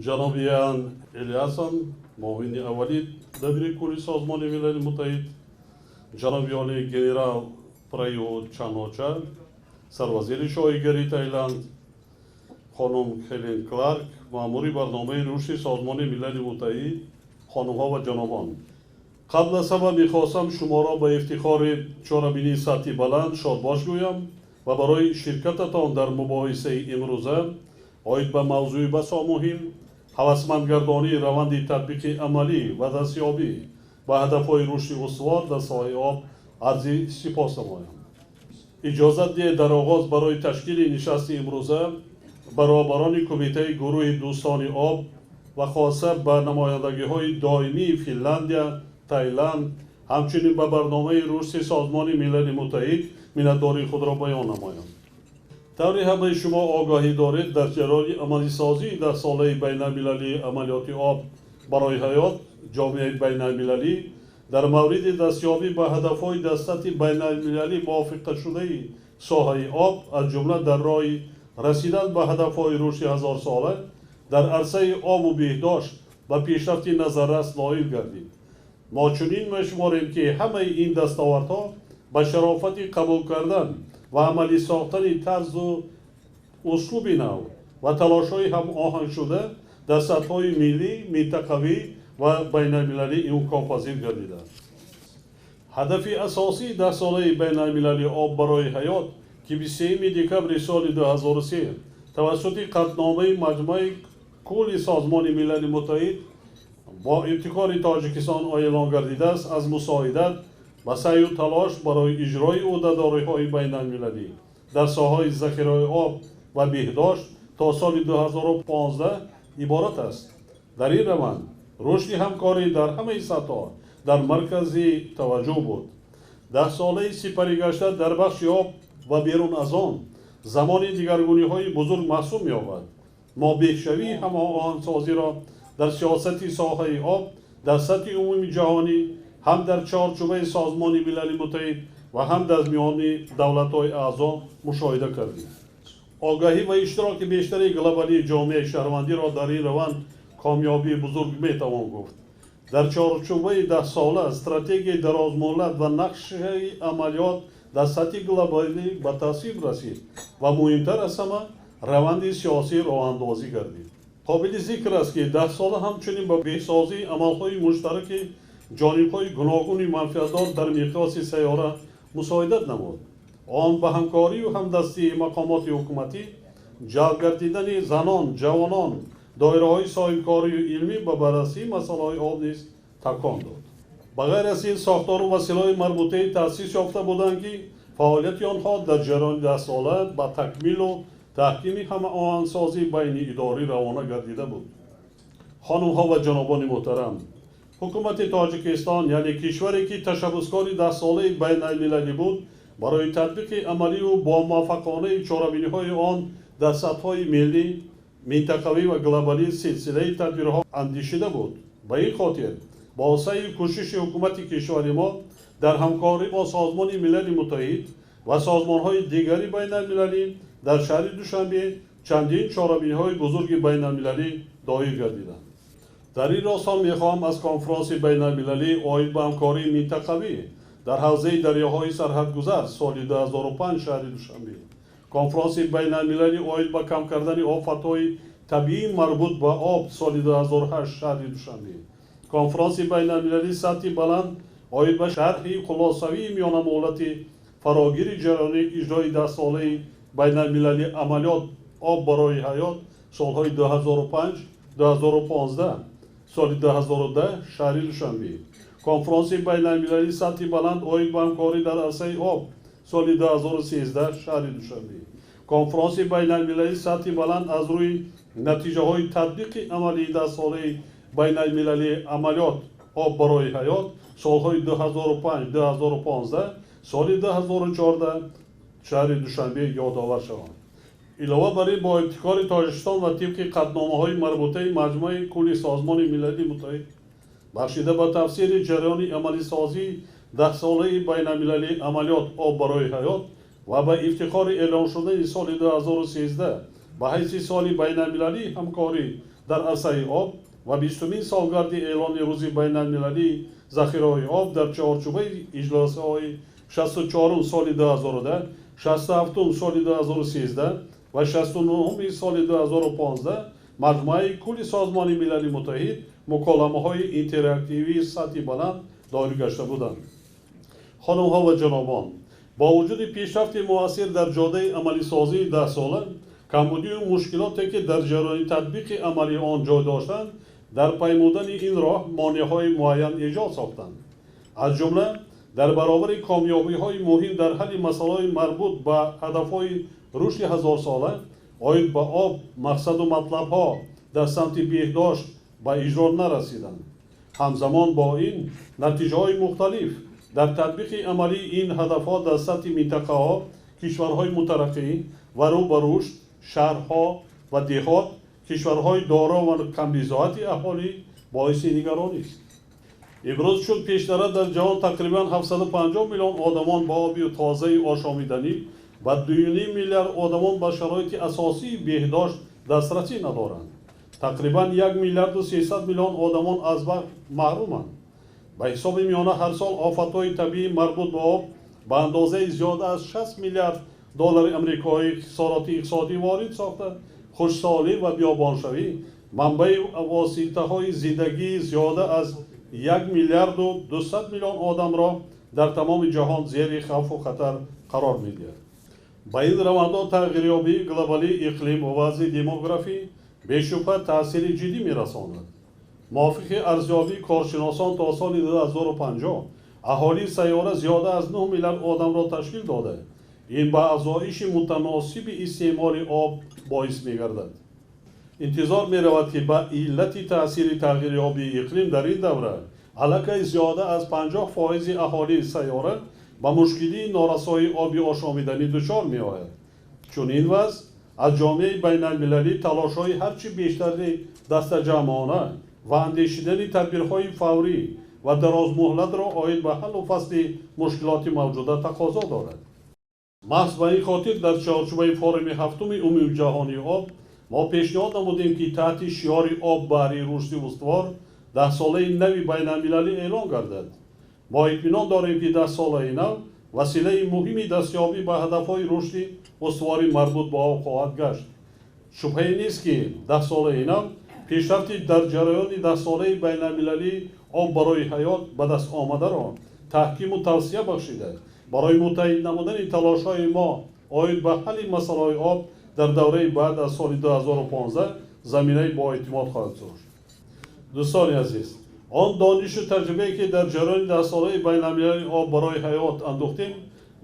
Ҷаноби Ян Элиасон, муовини аввали дабири кулли Созмони Милали Муттаҳид, ҷаноби олӣ генерал Прают Чаноча, сарвазири шоҳигарии Таиланд, хонум Хелен Кларк, маъмури барномаи рушди Созмони Милали Муттаҳид, хонумҳо ва ҷанобон. Қабл аз ҳама мехостам шуморо ба ифтихори чорабинии сатҳи баланд шодбош гӯям ва барои ширкататон дар мубоҳисаи имрӯза оид ба мавзӯи басо муҳим, ҳавасмандгардонии раванди татбиқи амалӣ ва дастёбӣ ба ҳадафҳои рушди устувор дар соҳаи об арзи сипос намоям. Иҷозат диҳед дар оғоз барои ташкили нишасти имрӯза ба роҳбарони Кумитаи гурӯҳи дӯстони об ва хоса ба намояндагиҳои доимии Финляндия, Таиланд, ҳамчунин ба барномаи рушди Созмони Милали Муттаҳид миннатдории худро баён намоям. Тавре ҳамаи шумо огаҳӣ доред, дар ҷараёни амалисозии даҳсолаи байналмилалии амалиёти об барои ҳаёт, ҷомеаи байналмилалӣ дар мавриди дастёбӣ ба ҳадафҳои дар сатҳи байналмилалӣ мувофиқашудаи соҳаи об, аз ҷумла дар роҳи расидан ба ҳадафҳои рушди ҳазорсола дар арсаи обу беҳдошт ба пешрафти назаррас ноил гардид. Мо чунин мешуморем, ки ҳамаи ин дастовардҳо ба шарофати қабул кардан ва амалӣ сохтани тарзу услуби нав ва талошҳои ҳамоҳангшуда дар сатҳҳои миллӣ, минтақавӣ ва байналмилалӣ имконпазир гардиданд. Ҳадафи асосии даҳсолаи байналмилалии об барои ҳаёт, ки 23 декабри соли 2003 тавассути қатъномаи Маҷмӯаи кулли Созмони Милали Муттаҳид бо ибтикори Тоҷикистон эълон гардидааст, аз мусоидат ба саъю талош барои иҷрои ӯҳдадориҳои байналмилалӣ дар соҳаи захираҳои об ва беҳдошт то соли 2015 иборат аст. Дар ин раванд рушди ҳамкорӣ дар ҳамаи сатҳҳо дар маркази таваҷҷӯҳ буд. Даҳсолаи сипаригашта дар бахши об ва берун аз он замони дигаргуниҳои бузург маҳсуб меёбад. Мо беҳшавии ҳамоҳангсозиро дар сиёсати соҳаи об дар сатҳи умумии ҷаҳонӣ, ҳам дар чорчӯбаи Созмони Милали Муттаҳид ва ҳам дар миёни давлатҳои аъзо мушоҳида кардем. Огаҳӣ ва иштироки бештари глобалии ҷомеаи шаҳрвандиро дар ин раванд комёбии бузург метавон гуфт. Дар чорчӯбаи даҳсола стратегияи дарозмуҳлат ва нақшаи амалиёт дар сатҳи глобалӣ ба тасвиб расид ва муҳимтар аз ҳама раванди сиёсӣ роҳандозӣ гардид. Қобили зикр аст, ки даҳсола ҳамчунин ба беҳсозии амалҳои муштараки ҷонибҳои гуногуни манфиатдор дар миқёси сайёра мусоидат намуд. Он ба ҳамкорию ҳамдастии мақомоти ҳукуматӣ, ҷалб гардидани занон, ҷавонон, доираҳои соҳибкорию илмӣ ба баррасии масъалаҳои об низ такон дод. Ба ғайр аз ин, сохтору василаҳои марбутаи таъсис ёфта буданд, ки фаъолияти онҳо дар ҷараёни даҳсола ба такмилу таҳкими ҳамаоҳангсозии байниидорӣ равона гардида буд. Хонумҳо ва ҷанобони муҳтарам, ҳукумати Тоҷикистон, яъне кишваре, ки ташаббускори даҳсолаи байналмилалӣ буд, барои татбиқи амалию бомуваффақонаи чорабиниҳои он дар сатҳҳои миллӣ, минтақавӣ ва глобалӣ силсилаи тадбирҳо андешида буд. Ба ин хотир бо саъю кӯшиши ҳукумати кишвари мо дар ҳамкорӣ бо Созмони Милали Муттаҳид ва созмонҳои дигари байналмилалӣ дар шаҳри Душанбе чандин чорабиниҳои бузурги байналмилалӣ доир гардиданд. Дар ин росто мехоҳам аз конфронси байналмилалӣ оид ба ҳамкории минтақавӣ дар ҳавзаи дарёҳои сарҳадгузар соли 2005 шаҳри Душанбе, конфронси байналмилалӣ оид ба кам кардани офатҳои табиӣ марбут ба об соли 2008 шаҳри Душанбе, конфронси байналмилалии сатҳи баланд оид ба шарҳи хулосавии миёнамуҳлати фарогири ҷараёни иҷрои даҳсолаи байналмилалии амалиёт об барои ҳаёт солҳои 2005 2015 соли 2010 шаҳри Душанбе, конфронси байналмилалии сатҳи баланд оид ба ҳамкорӣ дар арсаи об соли 2013 шаҳри Душанбе, конфронси байналмилалии сатҳи баланд аз рӯи натиҷаҳои татбиқи амалии даҳсолаи байналмилалии амалиёт об барои ҳаёт солҳои 2005 2015 соли 2014 шаҳри Душанбе ёдовар шаванд. Илова бар ин, бо ибтикори Тоҷикистон ва тибқи қатъномаҳои марбутаи Маҷмӯаи кулли Созмони Милали Муттаҳид бахшида ба тафсири ҷараёни амалисозии даҳсолаи байналмилалии амалиёт об барои ҳаёт ва ба ифтихори эълон шудани соли 2013 ба ҳайси соли байналмилалии ҳамкорӣ Дар арсаи об ва 20-умин солгарди эълони Рӯзи байналмилалии захираҳои об дар чаҳорчӯбаи иҷлосаҳои 64-ум соли 2010, 67-ум соли 2013 ва 69-уми соли 2015 Маҷмӯаи кулли Созмони Милали Муттаҳид муколамаҳои интерактивии сатҳи баланд доир гашта буданд. Хонумҳо ва ҷанобон, бо вуҷуди пешрафти муассир дар ҷодаи амалисозии 10-сола, камбудию мушкилоте, ки дар ҷараёни татбиқи амалии он ҷой доштанд, дар паймудани ин роҳ монеаҳои муайян эҷод сохтанд. Аз ҷумла, дар баробари комёбиҳои муҳим дар ҳалли масъалаҳои марбут ба ҳадафҳои рушди ҳазорсола оид ба об, мақсаду матлабҳо дар самти беҳдошт ба иҷро нарасиданд. Ҳамзамон бо ин, натиҷаҳои мухталиф дар татбиқи амалии ин ҳадафҳо дар сатҳи минтақаҳо, кишварҳои мутараққӣ ва рӯ ба рушд, шаҳрҳо ва деҳот, кишварҳои доро ва камбизоати аҳолӣ боиси нигаронист. Имрӯз чун пештара дар ҷаҳон тақрибан 750 миллион одамон ба оби тозаи ошомиданӣ ва 2,5 миллиард одамон ба шароити асосии беҳдошт дастрасӣ надоранд. Тақрибан 1 миллиарду 300 миллион одамон аз барқ маҳруманд. Ба ҳисоби миёна ҳар сол офатҳои табиӣ марбут ба об ба андозаи зиёда аз 60 миллиард доллари амрикоӣ хисороти иқтисодӣ ворид сохта, хушксолӣ ва биёбоншавӣ манбаи воситаҳои зиндагии зиёда аз 1 миллиарду 200 миллион одамро дар тамоми ҷаҳон зери хавфу хатар қарор медиҳад. Ба ин равандҳо тағйирёбии глобалии иқлим ва вазъи демографӣ бешубҳа таъсири ҷиддӣ мерасонад. Мувофиқи арзёбии коршиносон, то соли 2050 аҳолии сайёра зиёда аз 9 миллиард одамро ташкил дода, ин ба афзоиши мутаносиби истеъмоли об боис мегардад. Интизор меравад, ки ба иллати таъсири тағйирёбии иқлим дар ин давра аллакай зиёда аз 50% аҳолии сайёра ба мушкилии норасоии оби ошомиданӣ дучор меояд. Чунин вазъ аз ҷомеаи байналмилалӣ талошҳои ҳарчи бештари дастаҷамъона ва андешидани тадбирҳои фаврӣ ва дарозмуҳлатро оид ба ҳаллу фасли мушкилоти мавҷуда тақозо дорад. Маҳз ба ин хотир дар чаҳорчӯбаи форуми ҳафтуми умумиҷаҳонии об мо пешниҳод намудем, ки таҳти шиори «Об баҳри рушди устувор» 10-солаи нави байналмилалӣ эълон гардад. Мо итминон дорем, ки 10-солаи нав василаи муҳими дастёбӣ ба ҳадафҳои рушди устувори марбут ба об хоҳад гашт. Шубҳае нест, ки 10-солаи нав пешрафти дар ҷараёни 10-солаи байналмилалии «Об барои ҳаёт» ба даст омадаро таҳкиму тавсия бахшида, барои муттаҳид намудани талошҳои мо оид ба ҳалли масъалаҳои об дар давраи баъд аз соли 2015 заминаи боэътимод хоҳад гузошт. Дӯстони азиз, он донишу таҷрибае, ки дар ҷараёни 10-солаи байналмилалии «Об барои ҳаёт» андӯхтем,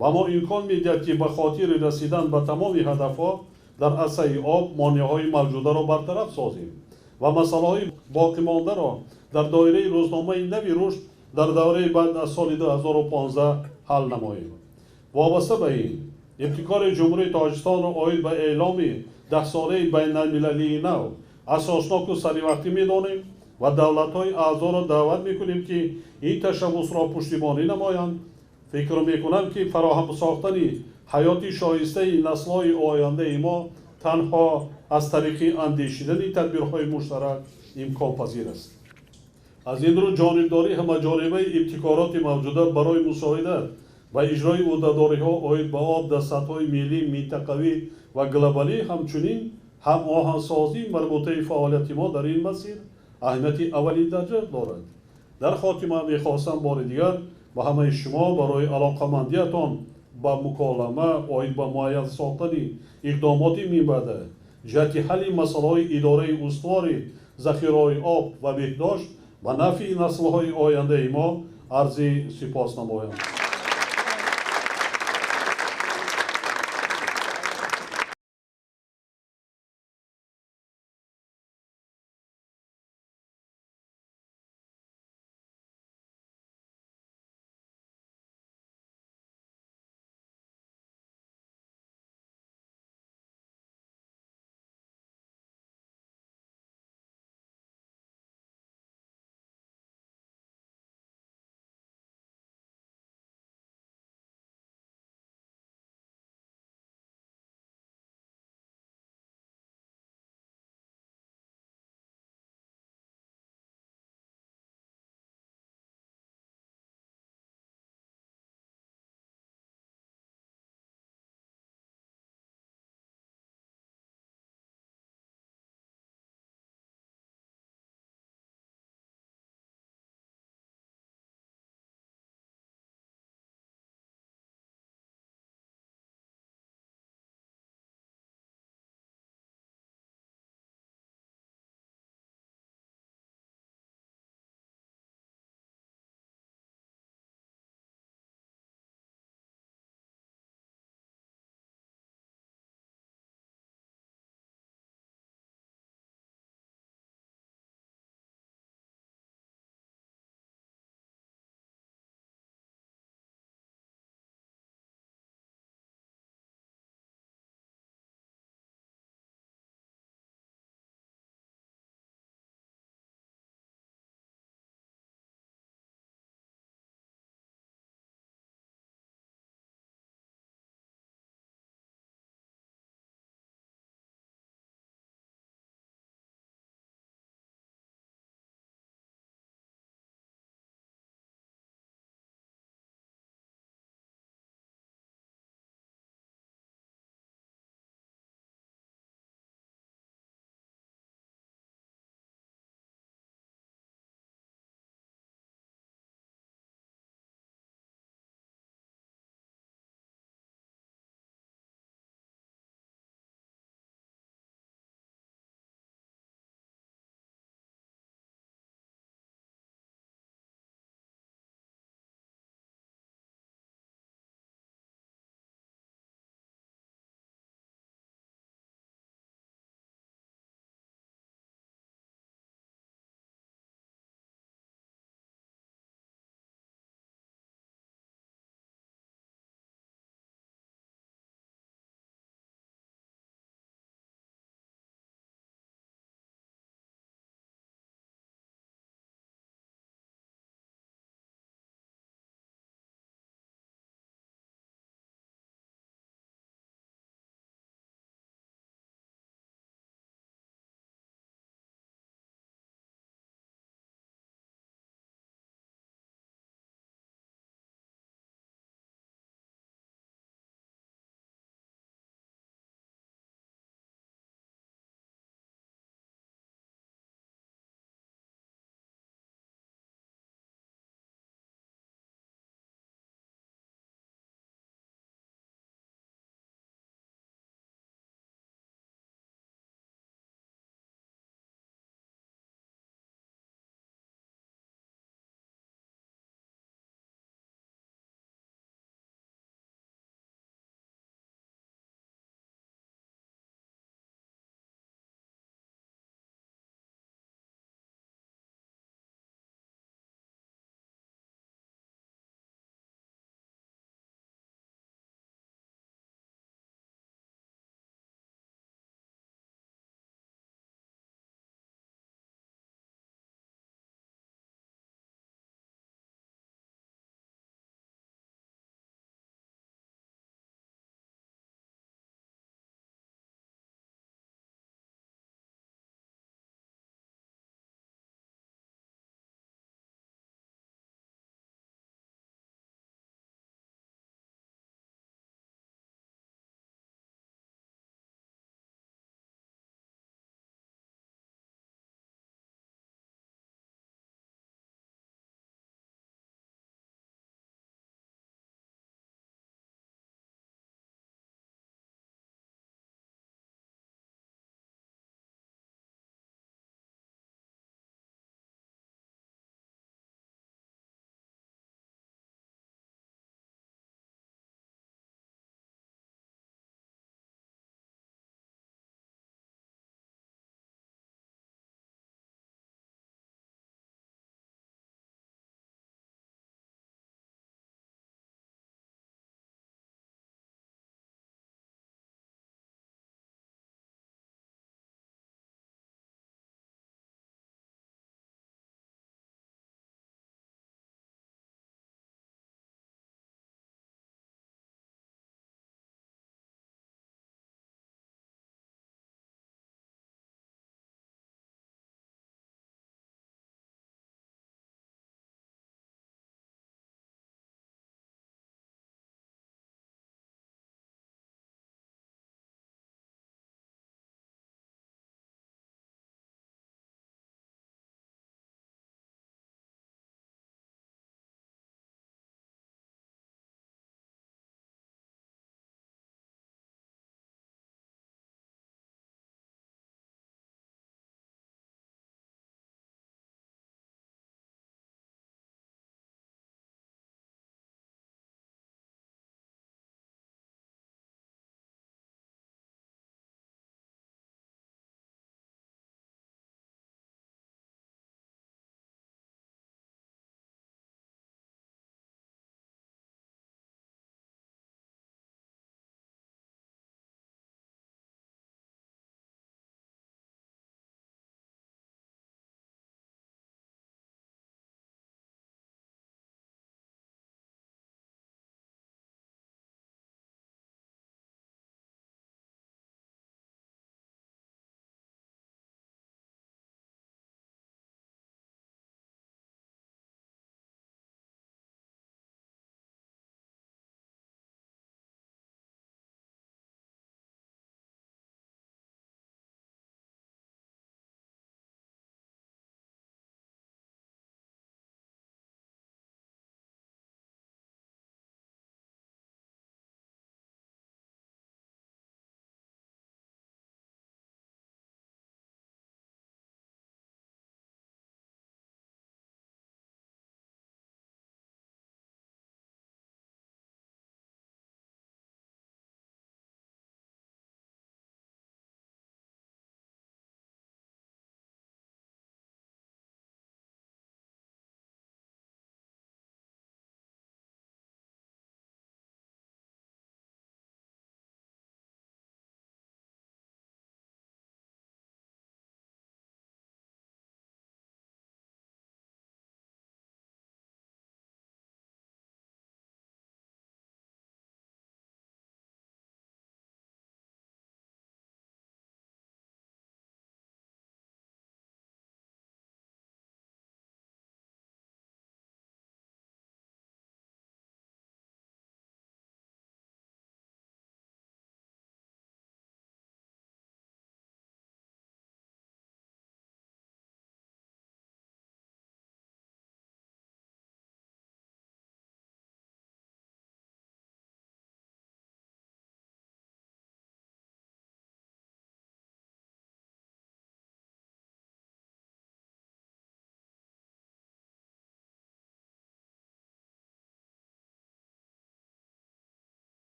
ба мо имкон медиҳад, ки ба хотири расидан ба тамоми ҳадафҳо дар арсаи об монеаҳои мавҷударо бартараф созем ва масъалаҳои боқимондаро дар доираи рӯзномаи нави рушд дар давраи баъд аз соли 2015 ҳал намоем. Вобаста ба ин, ибтикори Ҷумҳурии Тоҷикистонро оид ба эъломи 10-солаи байналмилалии нав асосноку саривақтӣ медонем ва давлатҳои аъзоро даъват мекунем, ки ин ташаббусро пуштибонӣ намоянд. Фикр мекунам, ки фароҳам сохтани ҳаёти шоистаи наслҳои ояндаи мо танҳо аз тариқи андешидани тадбирҳои муштарак имконпазир аст. Аз ин рӯ, ҷонибдории ҳамаҷонибаи ибтикороти мавҷуда барои мусоидат ва иҷрои ӯҳдадориҳо оид ба об дар сатҳҳои миллӣ, минтақавӣ ва глобалӣ, ҳамчунин ҳамоҳангсозии марбутаи фаъолияти мо дар ин масир аҳамияти аввалиндараҷа дорад. Дар хотима мехостам бори дигар ба ҳамаи шумо барои алоқамандиятон ба муколама оид ба муайян сохтани иқдомоти минбаъда ҷиҳати ҳалли масъалаҳои идораи устувори захираҳои об ва беҳдошт ба нафъи наслҳои ояндаи мо арзи сипос намоям.